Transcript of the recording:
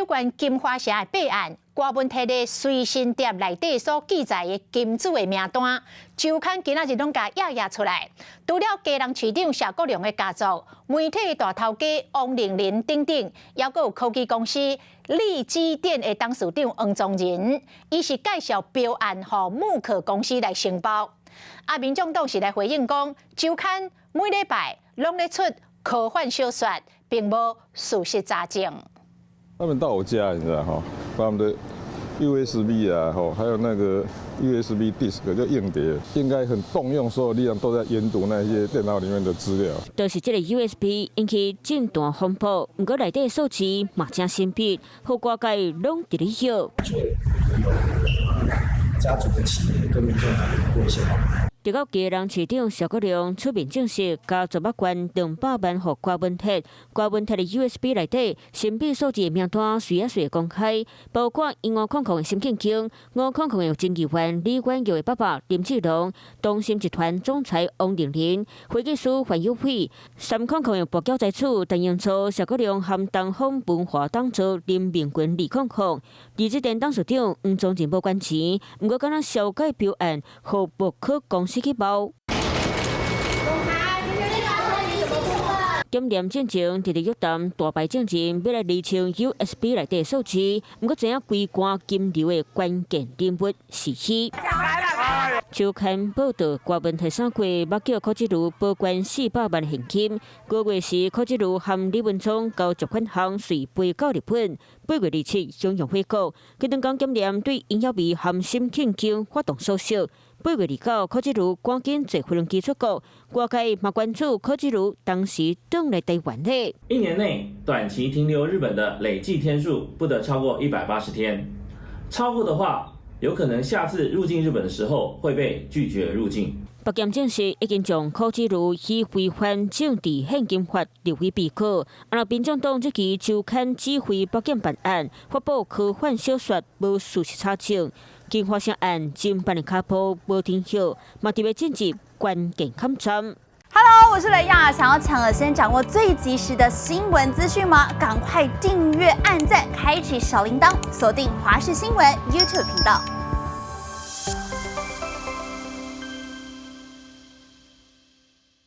有關金華城的弊案，郭文鐵的隨身碟內底所記載的金主的名單，周刊今仔日攏共掖掖出來。除了基隆市長謝國樑的家族、媒體大頭家王玲玲等等，猶閣有科技公司力積電的董事長黃宗仁，伊是介紹標案予慕可公司來承包。啊，民眾黨是來回應講，周刊每禮拜攏咧出科幻小說，並無事實查證。他們到我家，你知道哈，把我們的 USB 啊，吼，還有那個 USB disk 就硬碟，應該很動用所有力量都在研讀那些電腦裡面的資料。就是這個 USB 引起政壇風波，毋過內底數字嘛誠神秘，予外界攏佇咧臆。家族的企業跟民眾黨有過一些往來。直到基隆市長謝國樑出面證實，家族捌捐200萬予郭文鐵，郭文鐵的 USB 內底神秘數字的名單隨仔隨公開，包括1500的沈慶京、500的前議員李婉玉的爸爸林志龍、東森集團總裁王玲玲、會計師范友偉、300的跛腳財主陳英初、謝國樑和東方文化董事林明群200，力積電董事長黃宗仁無捐錢，毋過敢若銷改標案予慕可公司去包。檢驗進前，佇咧約談大牌證人，欲來釐清 USB 內底數字，毋過知影規關金流的關鍵人物是彼。周刊報道，郭文鐵三月捌叫柯志如保管400萬現金。五月時，柯志如和李文聰交借款項隨飛到日本。8月27雄雄回國，佢當講檢驗對尹曉薇和沈慶京發動搜索。8月29，柯志如趕緊坐飛機出國，外界嘛關注柯志如當時轉來台灣的。一年內短期停留日本的累計天數不得超過180天，超過的話，有可能下次入境日本的時候會被拒絕入境。北檢證實已經將柯志如以違反政治獻金法列為被告。啊，民眾黨這期周刊指揮北檢辦案，發布科幻小說無事實查證，金華城案偵辦的跤步無停歇，嘛佇欲進入關鍵坎站。 Hello，我是雷亞，想要搶先掌握最及時的新聞資訊嗎？趕快訂閱、按讚、開啟小鈴鐺，鎖定華視新聞 YouTube 頻道。